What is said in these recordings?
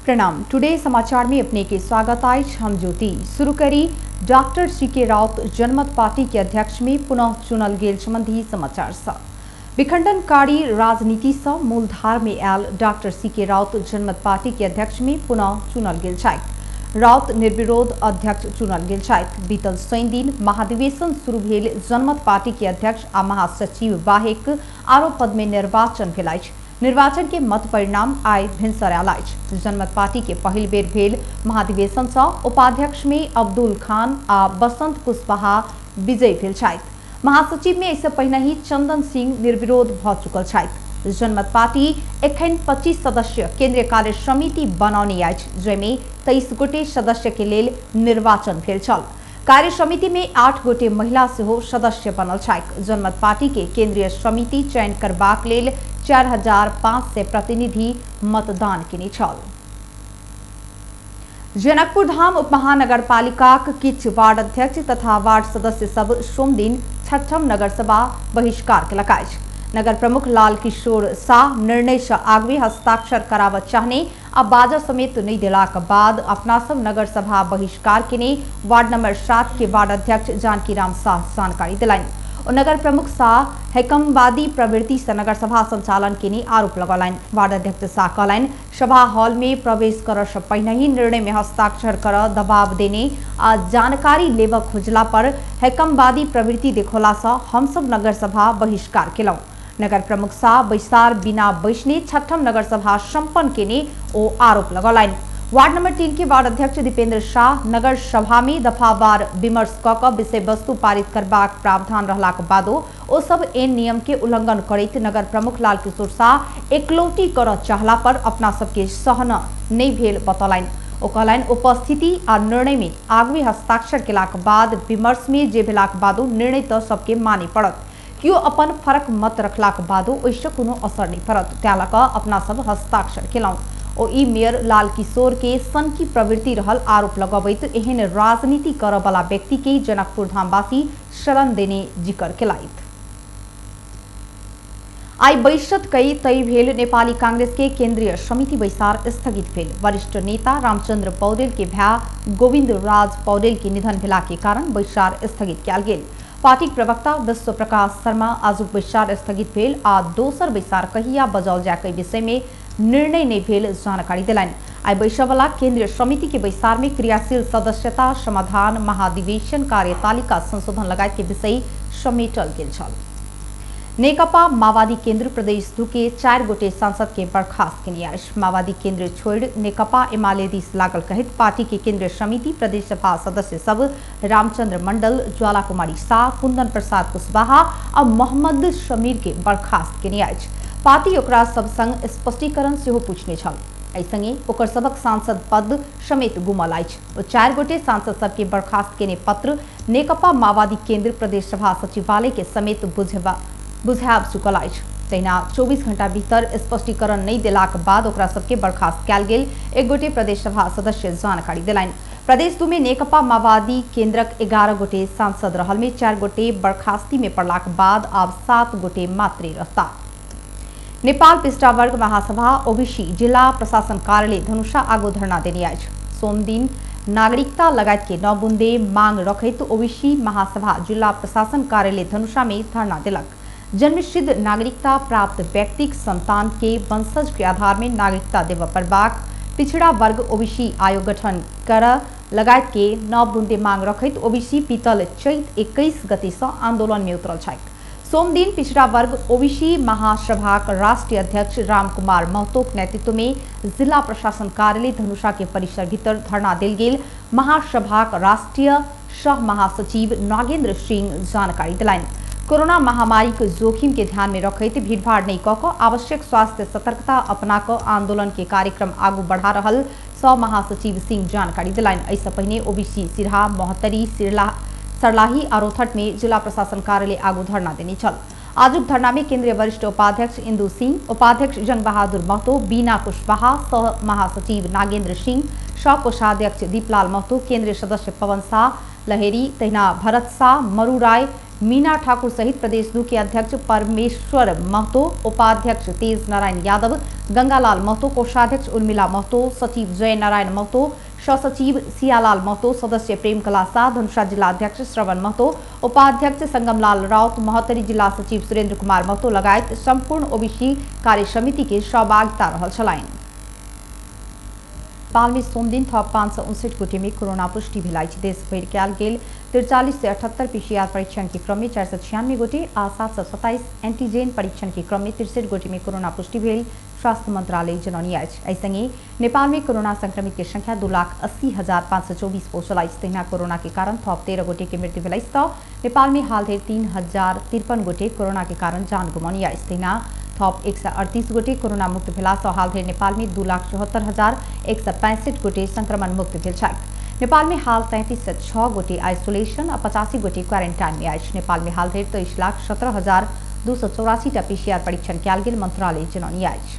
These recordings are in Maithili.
प्रणाम। टुडे समाचार में अपने के स्वागत अछि। हम ज्योति। शुरू करी डॉक्टर सी के राउत जनमत पार्टी के अध्यक्ष में पुनः चुनल गेल संबंधी समाचार सँ। विखंडनकारी राजनीति सँ मूलधार में आयल डॉक्टर सी के राउत जनमत पार्टी के अध्यक्ष में पुनः चुनल गेल छथि। राउत निर्विरोध अध्यक्ष चुनल गेल छथि। बीतल शनि दिन महाधिवेशन शुरू भेल जनमत पार्टी के अध्यक्ष आ महासचिव बाहेक आरो पद में निर्वाचन भेल अछि। निर्वाचन के मत परिणाम आइ भिनसर आयल अछि। जनमत पार्टी के पहिल बेर भेल महाधिवेशन सँ उपाध्यक्ष में अब्दुल खान आ बसंत कुशवाहा विजयी भेल छथि। महासचिव में एहिसँ पहिने ही चंदन सिंह निर्विरोध भ चुकल छथि। जनमत पार्टी एखन 25 सदस्य केंद्रीय कार्य समिति बनौने अछि, जाहिमे 23 गोटे सदस्य के लेल निर्वाचन भेल छल। कार्य समिति में 8 गोटे महिला सेहो सदस्य बनल छथि। जनमत पार्टी के केंद्रीय समिति चयन करबाक लेल 4500 प्रतिनिधि मतदान केने छल। जनकपुर धाम उपमहानगरपालिकाक किछु वार्ड अध्यक्ष तथा वार्ड सदस्य सब सोमदिन छठम नगरसभा बहिष्कार केलक अछि। नगर प्रमुख लाल किशोर शाह निर्णय सँ आगुए हस्ताक्षर कराबऽ चाहने आ बाजऽ समेत नहि देलाक बाद अपना सब नगरसभा बहिष्कार केने वार्ड नंबर 7 के वार्ड अध्यक्ष जानकी राम शाह जानकारी देलनि। ओ नगर प्रमुख शाह हैकमवादी प्रवृत्ति सँ नगरसभा संचालन केने आरोप लगौलनि। वार्ड अध्यक्ष शाह कहलनि, सभा हॉल में प्रवेश करऽ सँ पहिने ही निर्णय में हस्ताक्षर करऽ दबाव देने आ जानकारी लेबऽ खोजला पर हैकमवादी प्रवृत्ति देखौला सँ हमसब नगरसभा बहिष्कार केलहुँ। नगर प्रमुख शाह बैसार बिना बैसने छठम नगरसभा संपन्न केने ओ आरोप लगौलनि। वार्ड नंबर 3 के वार्ड अध्यक्ष दीपेंद्र शाह नगर सभा में दफावार विमर्श क क विषय वस्तु पारित करबाक प्रावधान रहलाक बादो ओ सब एन नियम के उल्लंघन करैत नगर प्रमुख लाल किशोर शाह एकलौटी करऽ चाहला पर अपना सबके सहन नहि भेल बतौलनि। ओ कहलनि, उपस्थिति आ निर्णय में आगुए हस्ताक्षर केलाक बाद विमर्श में जे भेलाक बादो निर्णय तऽ सबके माने पड़त। कियो अपन फरक मत रखलाक बादो ओहिसँ कोनो असर नहि पड़त, तेँ लऽ कऽ अपना सब हस्ताक्षर केलहुँ। ओ ई मेयर लाल किशोर के सनकी प्रवृत्ति रहल आरोप लगबैत एहन राजनीति करऽ बला व्यक्ति के जनकपुर धामवासी शरण देने जिकर केलथि। आइ बैसत कई तय भेल नेपाली कांग्रेस के केंद्रीय समिति बैसार स्थगित भेल। वरिष्ठ नेता रामचंद्र पौडेल के भाय गोविंद राज पौडेल के निधन भेला के कारण बैसार स्थगित कयल गेल। पार्टीक प्रवक्ता विश्व प्रकाश शर्मा आजुक बैसार स्थगित भेल आ दोसर बैसार कहिया बजाओल जाय के विषय में निर्णय नहि भेल जानकारी देलनि। आइ बैसयवला केंद्रीय समिति के बैसार में क्रियाशील सदस्यता समाधान, महाधिवेशन कार्यतालिका संशोधन लगायत के विषय समेटल गेल छल। नेकपा माओवादी केंद्र प्रदेश 2 के 4 गोटे सांसद के बर्खास्त केने अछि। माओवादी केंद्र छोड़ि नेकपा एमाले दिस लागल कहैत पार्टी के केंद्रीय समिति प्रदेश सभा सदस्य सब रामचंद्र मंडल, ज्वाला कुमारी शाह, कुंदन प्रसाद कुशवाहा आ मोहम्मद समीर के बर्खास्त केने अछि। पार्टी ओकरा सब संग स्पष्टीकरण सेहो पूछने छल। एहि संगे ओकर सबक सांसद पद समेत गुमल अछि। ओ 4 गोटे सांसद सबके बर्खास्त केने पत्र नेकपा माओवादी केंद्र प्रदेश सभा सचिवालय के समेत बुझाब चुकल अछि। तहिना 24 घंटा भीतर स्पष्टीकरण नहि देलाक बाद ओकरा सबके बर्खास्त कयल गेल एक गोटे प्रदेश सभा सदस्य जानकारी देलनि। प्रदेश 2 में नेकपा माओवादी केंद्रक 11 गोटे सांसद रहल में 4 गोटे बर्खास्ती में पड़लाक बाद आब 7 गोटे मात्रे रहता। नेपाल पिछड़ा वर्ग महासभा ओबीसी जिला प्रशासन कार्यालय धनुषा आगू धरना देने अछि। सोमदिन नागरिकता लगायत के 9 बुंदे मांग रखैत ओबीसी महासभा जिला प्रशासन कार्यालय धनुषा में धरना देलक। जन्मसिद्ध नागरिकता प्राप्त व्यक्तिक संतान के वंशज के आधार में नागरिकता देबय पड़बाक, पिछड़ा वर्ग ओबीसी आयोग गठन कर लगायत के 9 बुंदे मांग रखैत ओबीसी बीतल चैत 21 गते से आंदोलन में उतरल छथि। सोमदिन पिछड़ा वर्ग ओबीसी महासभाक राष्ट्रीय अध्यक्ष रामकुमार महतोक नेतृत्व में जिला प्रशासन कार्यालय धनुषा के परिसर भीतर धरना देल गेल। महासभाक राष्ट्रीय सह महासचिव नागेंद्र सिंह जानकारी दिलनि। कोरोना महामारी के जोखिम के ध्यान में रखैत भीड़भाड़ नहीं कऽ कऽ आवश्यक स्वास्थ्य सतर्कता अपना कऽ आंदोलन के कार्यक्रम आगू बढ़ा रहल सह महासचिव सिंह जानकारी दिलनि। एहिसँ पहिने ओबीसी सिरहा, महोत्तरी, सरलाही आ रोहतट में जिला प्रशासन कार्यालय आगू धरना देने छल। आजुक धरना में केंद्रीय वरिष्ठ उपाध्यक्ष इंदु सिंह, उपाध्यक्ष जंग बहादुर महतो, बीना कुशवाहा, सह महासचिव नागेंद्र सिंह, सह कोषाध्यक्ष दीपलाल महतो, केंद्रीय सदस्य पवन शाह लहेरी, तहिना भरत शाह, मरु राय, मीना ठाकुर सहित प्रदेश 2 के अध्यक्ष परमेश्वर महतो, उपाध्यक्ष तेज नारायण यादव, गंगालाल महतो, कोषाध्यक्ष उर्मिला महतो, सचिव जय नारायण महतो, सचिव सियालाल महतो, सदस्य प्रेमकला शाह, धनुषा जिला अध्यक्ष श्रवण महतो, उपाध्यक्ष संगमलाल राउत, महोत्तरी जिला सचिव सुरेंद्र कुमार महतो लगायत संपूर्ण ओबीसी कार्य समिति के सहभागिता रहल छलनि। नेपाल में सोमदिन थप 559 गोटे में कोरोना पुष्टि भेल अछि। देशभरि कयल गेल 4378 पीसीआर परीक्षण के क्रम में 496 गोटे आ 727 एंटीजेन परीक्षण के क्रम में 63 गोटे में कोरोना पुष्टि भेल स्वास्थ्य मंत्रालय जनौने अछि। एहि संगे नेपाल में कोरोना संक्रमित के संख्या 2,80,524 पहुंचल अछि। तहिना कोरोना के कारण थप 13 गोटे के मृत्यु भेल अछि त नेपाल में हाल धरि 3,053 गोटे कोरोना के कारण जान गुमौने अछि। तहिना थप 138 गोटे कोरोना मुक्त भेला सँ हाल धरि नेपाल में 2,74,165 गोटे संक्रमण मुक्त भेल छथि। नेपाल में हाल 3306 गोटे आइसोलेशन आ 85 गोटे क्वारेंटाइन में अछि। नेपाल में हाल धरि 23,17,284 टा पीसीआर परीक्षण कयल गेल मंत्रालय जनौने अछि।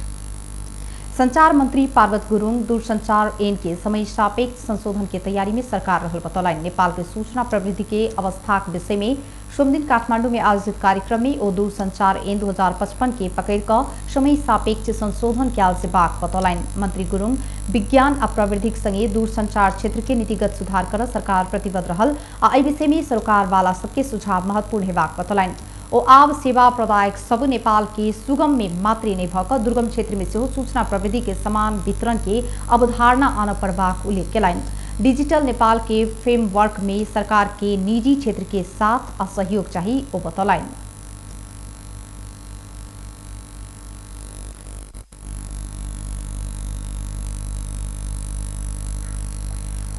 संचार मंत्री पार्वत गुरुङ दूरसंचार ऐन के समय सापेक्ष संशोधन के तैयारी में सरकार रहल बतौलनि। नेपाल के सूचना प्रविधि के अवस्थाक विषय में सोमदिन काठमांडू में आयोजित कार्यक्रम में ओ दूरसंचार ऐन 2055 के पकड़ कऽ समय सापेक्ष संशोधन कयल जेबाक बतौलनि। मंत्री गुरुङ विज्ञान आ प्रविधिक संगे दूरसंचार क्षेत्र के नीतिगत सुधार कर सरकार प्रतिबद्ध रहल आ एहि विषय में सरकार वाला सबके सुझाव महत्वपूर्ण हेबाक बतौलनि। ओ आब सेवा प्रदायक सब नेपाल के सुगम में मात्रे नहि भऽ कऽ दुर्गम क्षेत्र में सेहो सूचना प्रविधि के समान वितरण के अवधारणा आनय पड़बाक उल्लेख कयलनि। डिजिटल नेपाल के फ्रेमवर्क में सरकार के निजी क्षेत्र के साथ आ सहयोग चाही ओ बतौलनि।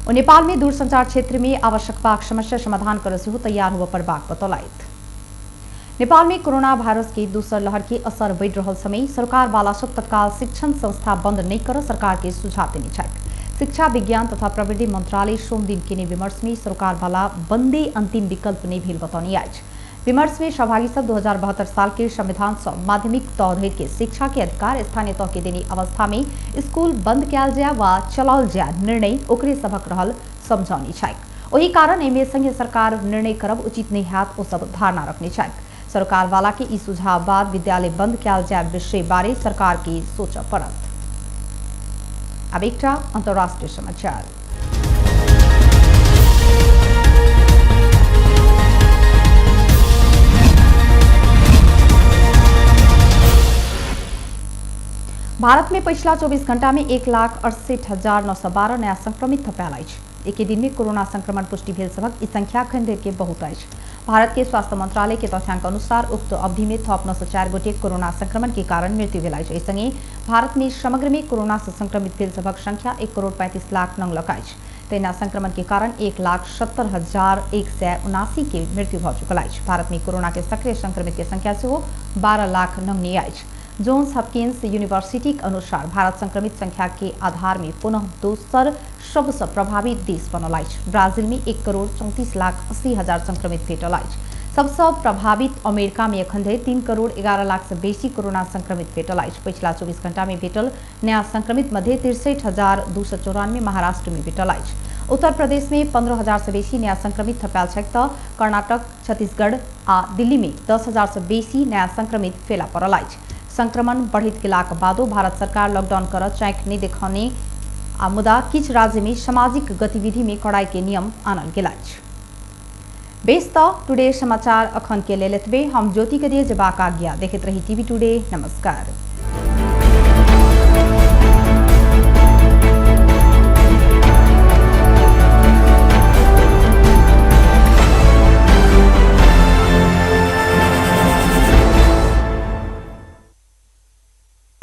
ओ नेपाल में दूरसंचार क्षेत्र में आवश्यक समस्या समाधान कर सेहो तैयार होबय पड़बाक बतौलथि। नेपाल में कोरोना वायरस के दोसर लहर के असर बढ़ि रहल समय सरकार वाला सब तत्काल शिक्षण संस्था बंद नहीं कर सरकार के सुझाव देने छथि। शिक्षा विज्ञान तथा प्रविधि मंत्रालय सोमदिन केने विमर्श में सरकार वाला बंदे अंतिम विकल्प नहीं भेल बतौने अछि। विमर्श में सहभागी सब 2072 साल के संविधान से माध्यमिक तह धरि के शिक्षा के अधिकार स्थानीय तह के देने अवस्था में स्कूल बंद कयल जाय वा चलाओल जाय निर्णय ओकरे सभक रहल समझौने छथि। ओहि कारण एहिमे संघीय सरकार निर्णय करब उचित नहीं हैत ओ सब धारणा रखने छथि। सरकार वाला के ई सुझाव बाद विद्यालय बंद कयल जाय विषय बारे सरकार के सोचऽ पड़त। अब एकटा अंतर्राष्ट्रीय समाचार। भारत में पिछला 24 घंटा में 1,68,912 नया संक्रमित थपायल अछि। एके दिन में कोरोना संक्रमण पुष्टि भेल सभक ई संख्या एखन धरि के बहुत अछि। भारत के स्वास्थ्य मंत्रालय के तथ्यांक अनुसार उक्त अवधि में थप 904 गोटे कोरोना संक्रमण के कारण मृत्यु भेल अछि। एहि संगे भारत में समग्र में कोरोना से संक्रमित भेल सभक संख्या 1,35,00,000 नंगलक अछि। तहिना संक्रमण के कारण 1,70,179 के मृत्यु भऽ चुकल अछि। भारत में कोरोना के सक्रिय संक्रमित के संख्या सेहो 12 लाख नंगनी अछि। जोन्स हॉपकिंस यूनिवर्सिटी के अनुसार भारत संक्रमित संख्या के आधार में पुनः दोसर सबसँ प्रभावित देश बनल अछि। ब्राजील में 1,34,80,000 संक्रमित भेटल अछि। सबसँ प्रभावित अमेरिका में एखन धरि 3,11,00,000 से बेसी कोरोना संक्रमित भेटल अछि। पिछला 24 घंटा में भेटल नया संक्रमित मध्ये 63,294 महाराष्ट्र में भेटल अछि। उत्तर प्रदेश में 15,000 से बेसी नया संक्रमित थपायल छथि त कर्नाटक, छत्तीसगढ़ आ दिल्ली में 10,000 से बेसी नया संक्रमित फेला पड़ल अछि। संक्रमण बढ़ित गेलाक बादो भारत सरकार लॉकडाउन कर चैक नहीं देखौने आ मुदा किछु राज्य में सामाजिक गतिविधि में कड़ाई के नियम आनल गेल अछि। बेस त टुडे समाचार अखन के लेल एतबे। हम ज्योति के दिए जेबाक आज्ञा। देखैत रही टीवी टुडे। नमस्कार।